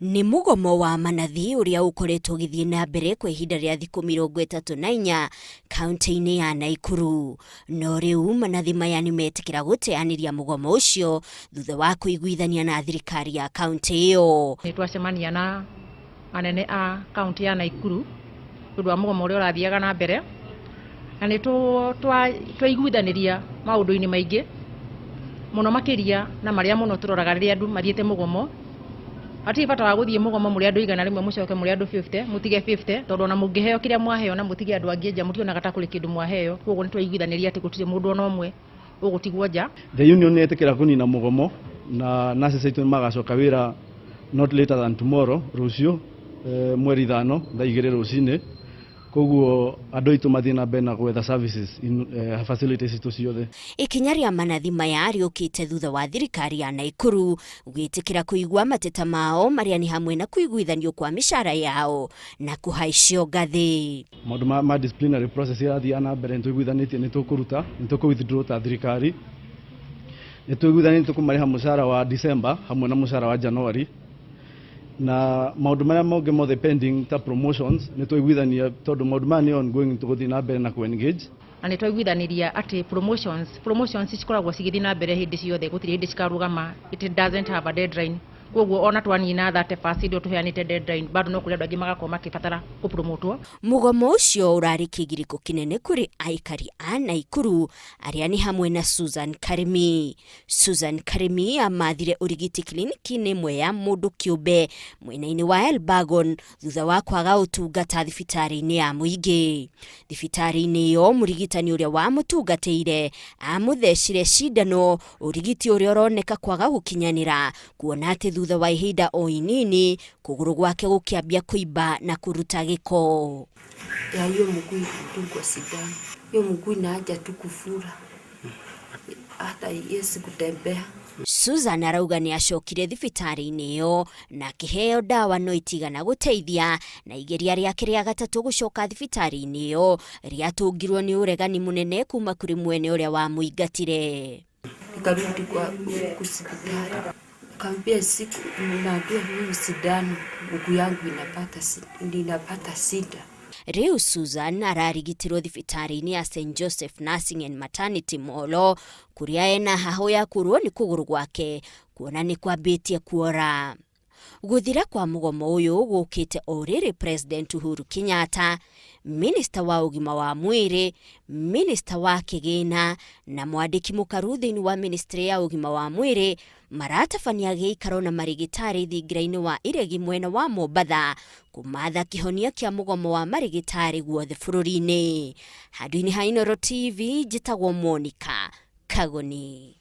Nĩ mũgomo wa manathi ũrĩa ũkoretwo ũgĩthiĩ na mbere kwa ihinda rĩa thikũ 34 kaunti-inĩ ya Naikuru. No rĩu manathi maya nĩ metĩkĩra gũteanĩria mũgomo ũcio thutha wa kũiguithania na thirikari ya kaunti ĩyo. Nĩ twacemania na anene a kaunti ya Naikuru nĩ ũndũ wa mũgomo ũrĩa ũrathiaga na mbere, na nĩ twaiguithanĩria maũndũ-inĩ maingĩ mũno makĩria na marĩa mũno tũroraga rĩrĩa andũ mathiĩte mũgomo. Hatirĩ bata wa gũthiĩ mũgomo mũrĩ andũ 100 mũcoke mũrĩ andũ 50, mũtige 50, tondũ ona mũngĩheo kĩrĩa mwaheo na mũtige andũ angĩ nja mũtionaga ta kũrĩ kĩndũ mwaheo. Koguo nĩ twaiguithanĩria atĩ gũtirĩ mũndũ ona ũmwe ũgũtigwo nja. The union nĩ yetĩkĩra kũnina mũgomo na nurses aitũ nĩ magacoka wĩra not later than tomorrow, rũciũ mweri 5 thaa 2 rũcinĩ. Koguo andũ aitũ mathiĩ na mbere na gwetha services in facilities citũ ciothe. Ikinya rĩa manathi maya rĩũkĩte thutha wa thirikari ya Naikuru gwĩtĩkĩra kũigua mateta mao marĩa nĩ hamwe na kũiguithanio kwa mĩcara yao na kũhaicio ngathĩ. Maũndũ ma disciplinary process ĩrathiĩ na mbere, nĩ tũiguithanĩtie nĩ tũkũruta, nĩ tũkũ withdraw ta thirikari. Nĩ tũiguithanĩtie tũkũmarĩha mũcara wa December hamwe na mũcara wa January. Na maũndũ marĩa mangĩ mothe pending ta promotions nĩ twaiguithania, tondũ maũndũ maya nĩ ongoing, tũgũthiĩ na mbere na ku-engage. Na nĩ twaiguithanĩria atĩ promotions cikoragwo cigĩthiĩ na mbere hĩndĩ ciothe, gũtirĩ hĩndĩ cikarũgama. It doesn't have a deadline. Koguo ona twanina 31st hĩndĩ ĩyo tũheanĩte deadline, bado no kũrĩ andũ angĩ magakorwo makĩbatara kũpromotwo. Mũgomo ũcio ũrarĩ kĩgirĩko kĩnene kũrĩ aikari a Naikuru arĩa nĩ hamwe na Susan Karimi. Susan Karimi amathire ũrigiti kiliniki-inĩ ĩmwe ya mũndũ kĩũmbe mwena-inĩ wa Elbagon thutha wa kwaga ũtungata thibitarĩ-inĩ ya mũingĩ. Thibitarĩ-inĩ ĩyo mũrigitani ũrĩa wamũtungatĩire amũthecire cindano, ũrigiti ũrĩa ũroneka kwaga gũkinyanĩra, kuona atĩ thutha wa ihinda o inini kũgũrũ gwake gũkĩambia kũimba na kũruta gĩko. Ya hiyo mguu ilidungwa sindano, hiyo mguu inaanza tu kufura, hata haiwezi kutembea. Susan arauga nĩ acokire thibitarĩ-inĩ ĩyo na akĩheo ndawa no itigana gũteithia, na igeria rĩake rĩa gatatũ gũcoka thibitarĩ-inĩ ĩyo rĩatũngirwo nĩ ũregani mũnene kuma kũrĩ mwene ũrĩa wamũingatire. Nikarudi kwa hospitali, nikamwambia siku naambiwa mimi sindano, mguu yangu inapata shida. Rĩu Susan ararigitirwo thibitarĩ-inĩ ya St Joseph Nursing and Maternity Molo, kũrĩa ena hahũ ya kũrwo nĩ kũgũrũ gwake kuona nĩ kwambĩtie kuora. Gũthira kwa mũgomo ũyũ gũkĩte o rĩrĩ President Uhuru Kenyatta, Minister wa ũgima wa mwĩrĩ, Minister wa kĩgĩna na mwandĩki mũkaru thĩinĩ wa Ministry ya ũgima wa mwĩrĩ maratabania gĩikaro na marĩgĩtarĩ thingira-inĩ wa iregi mwena wa Mombatha kũmatha kĩhonia kĩa mũgomo wa marĩgĩtarĩ guothe bũrũri-inĩ. Handũ-inĩ ha Inooro TV, njĩtagwo Monica Kagoni.